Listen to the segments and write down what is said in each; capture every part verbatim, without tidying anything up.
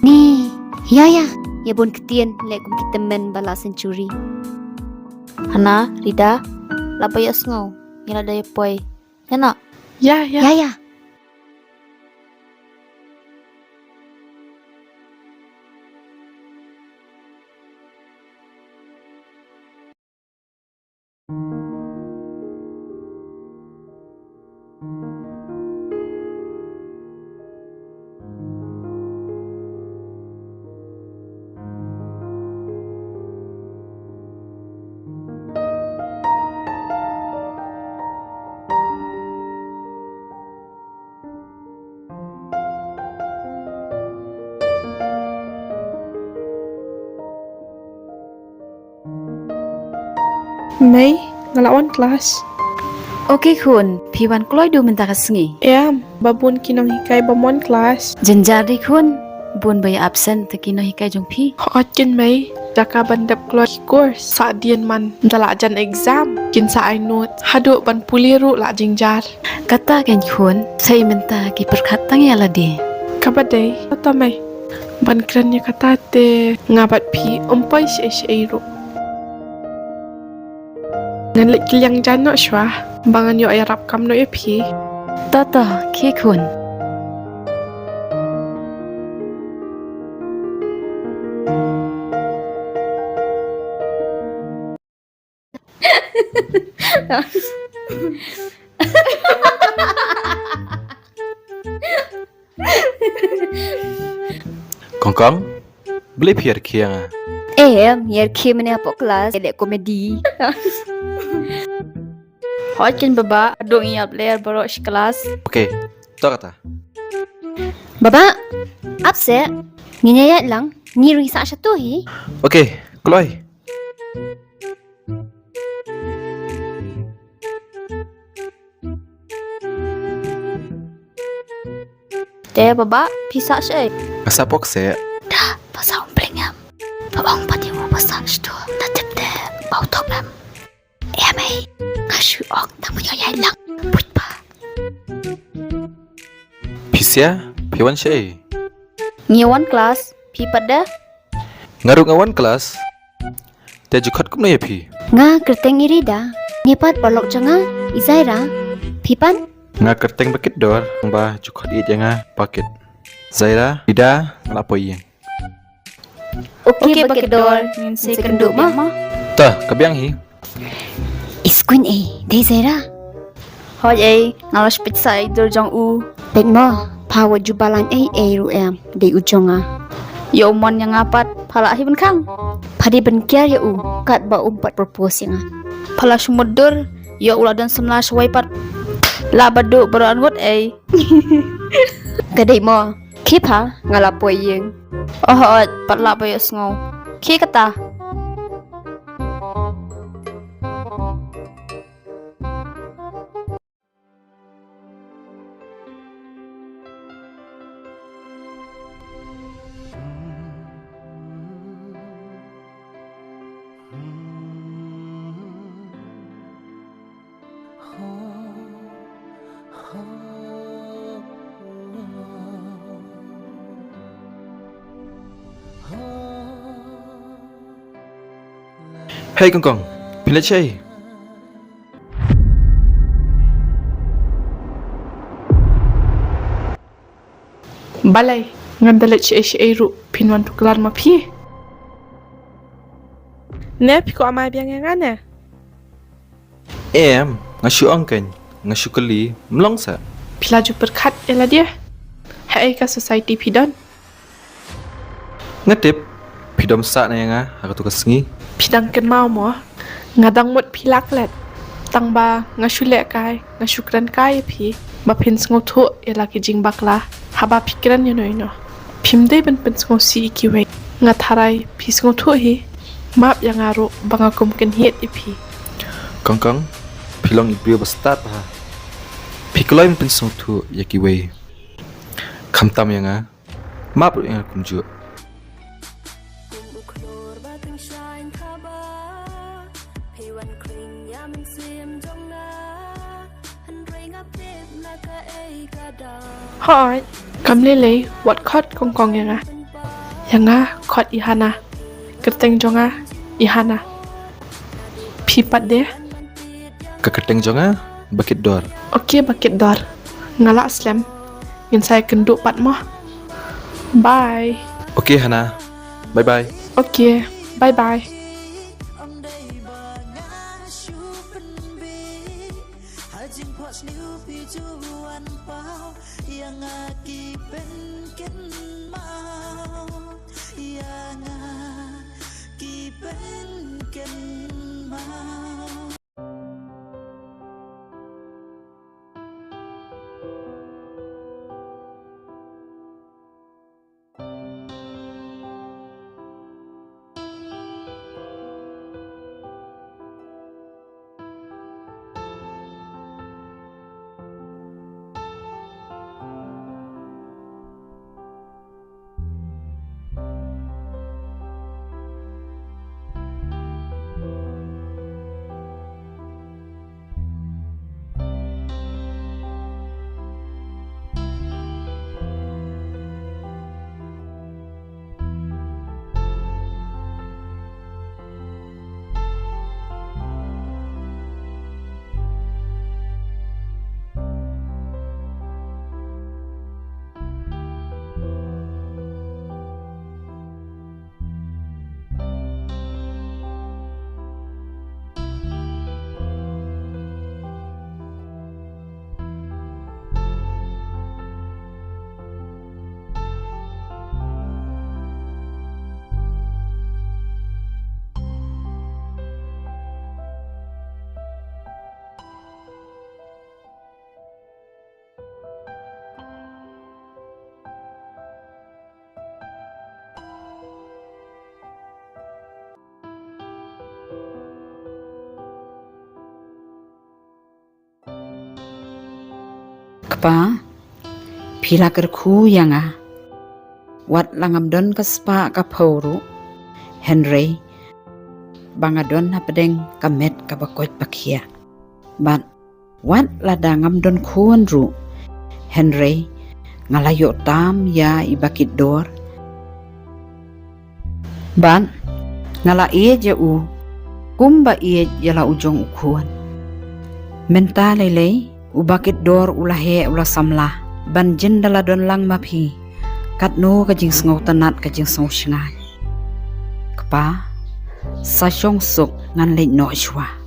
Ni, ïa ïa, ïa bun ktien leh kum ki tymmen ba la century. Hana, Rida, la ba ïohsngew, ngi la dei poi. Ïa na. Ïa ïa. Ïa ïa. Mei, nga la wan klas. Okay khun, phi wan kloi du mynta ka sngi? Em, ba bun ki nonghikai bym wan klas. Jynjar dei khun, bun ba ïa absent te ki nonghikai jong phi. Hooid keiñ mei, jaka ban dep kloi ki course. Sa dien man, da la jan exam, kin sa ai note. Haduh ban pule ruh la jynjar. Kata keiñ khun, sa i mynta ki pyrkhat tang ïa lade. Kaba dei, kata mei. Ban kren ïa kata te nga bad phi ym poi shaei shaei ruh. Ngan leit kylliang jan noh shuwa ba ngan ïoh ïarap kam noh ïa phi. To to, khie khun. Kong Kong, balei phi ïarkhie ïa nga? Em, ïarkhie mynne hapoh klas, leh komedi. Hooid keiñ baba, haduh ngi ïap lyer baroh shi klas. Okay, to kata. Baba, ap seh, ngin ïaid lang, ngi ruh ngi sah shato hi. Okay, kloi. Te baba, phi sah shaei? Nga sah pok seh. Da, ba sah umphniang em. Ba ong pat ïa u ba sah shato. Da tip te ba u thok em. Ïa mei, nga shu ong tang ba ïoh ïaid lang. Put pa. Phi sia, phi wan shaei? Ngi wan klas, phi pat de? Nga ruh nga wan klas. Te ju khot kumno ïa phi? Nga kyrteng i Rida. Ngi pat paralok jong nga, i Zaira. Phi pat? Nga kyrteng ba kit dor, ba ju khot ïeit ïa nga ba kit. Zaira, Rida, nga la poi ïing. Okay, okay, ba kit dor, ngin sa ïakynduh biang mo. To, ka biang hi. Iskuin ei, dei Zaira. Hooid ei, nga la peit sa ïa i dur jong u. Peit mo, pha wat ju balang ei ei ruh em, dei u jong nga. Ïa u mon ïa nga pat, pha lah hi ban khang. Pha dei ban kiar ïa u, katba um pat propose ïa nga. Pha la shu mutdur, ïa u la don samla shawei pat. Lah ba duh baroh arngut ei. Ka dei mo. Khie pha, nga la poi ïing. Oh, hooid, pat lah ba ïohsngew. Khie kata. Hei Kong Kong, phi leit shaei? Balei, ngan da leit shaei shaei ruh, phin wan tuklar ma phi. Ne phi kwah mai biang ïa nga ne? Em, nga shu ong keiñ, nga shu kylli, mlong sa. Phi la ju pyrkhat ïa lade? Haei ka society phi don? Nga tip phi dom sah na ïa nga ha katu ka sngi. Phi dang kynmaw mo? Nga dang mut phi la klet. Tang ba nga shu leh kai, nga shu kren kai ïa phi ba phin sngewthuh ïa la ki jingbakla. Haba phi kren ïano ïano, phim dei ban pynsngewsih ïa kiwei. Nga tharai phi sngewthuh hi. Map ïa nga ruh ba nga kum kynhied ïa phi. Kong Kong, phi long i briew ba stad bha. Phi kloi ban pynsngewthuh ïa kiwei, khamtam ïa nga. Map ruh ïa nga kumjuh. Hooid, kam lei lei, wat khot Kong Kong ïa nga. Ïa nga khot i Hana. Kyrteng jong nga i Hana. Phi pat de? Ka kyrteng jong nga Bakit Dor. Okay, Bakit Dor. Nga la slem. Ngin sa ïakynduh pat mo. Bye. Okay, Hana. Bye bye. Okay, bye bye. Kpa, phi la kyrkhu ïa nga. Wat la ngam don ka spah ka phew ruh, hynrei ba nga don hapdeng ka met kaba koit ba khiah. Bad wat lada ngam don khun ruh, hynrei nga la ïoh tam ïa i Bakit Dor. Bad nga la ïeit ïa u kumba ïeit ïa la u jong u khun. Mynta lei lei u Bakit Dor u la heh u la samla ban jin da la don lang ma phi. Katno ka jingsngewtynnat ka jingsngewshngaiñ. Kpa, sa shong suk ngan leit noh shuwa.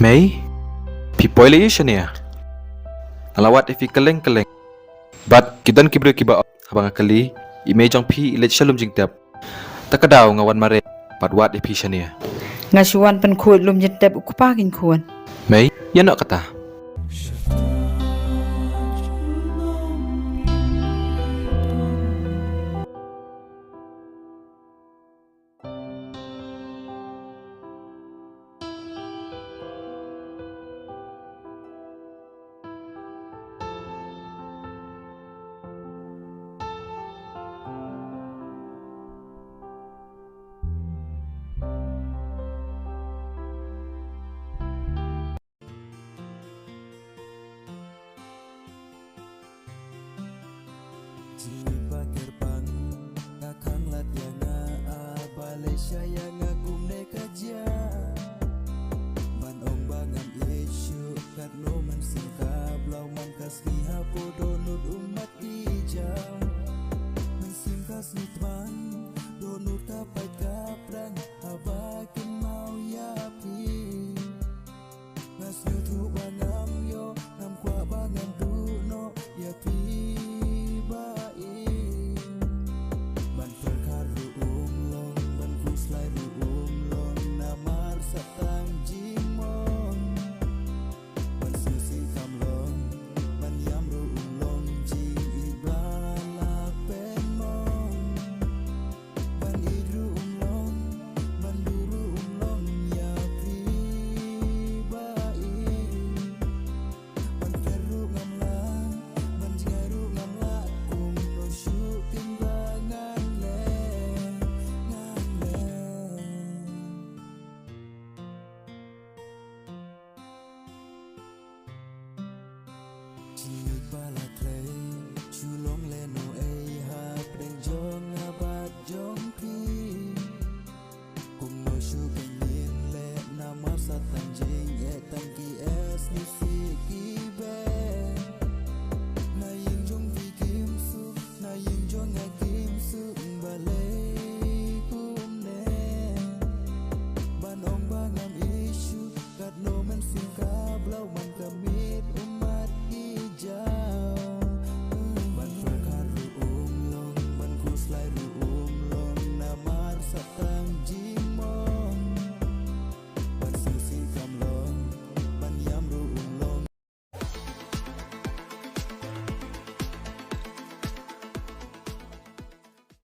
Mei, phi poi lei shane? Nga la wad ïa phi kylleng kylleng. Bad ki don ki briew kiba ong haba nga kylli i mei jong phi i leit sha lum jingtep. Ta ka daw nga wan mareh bad wad ïa phi shane. Nga shu wan pynkhuid lum jingtep u kpa kein khun. Mei, ïa noh kata.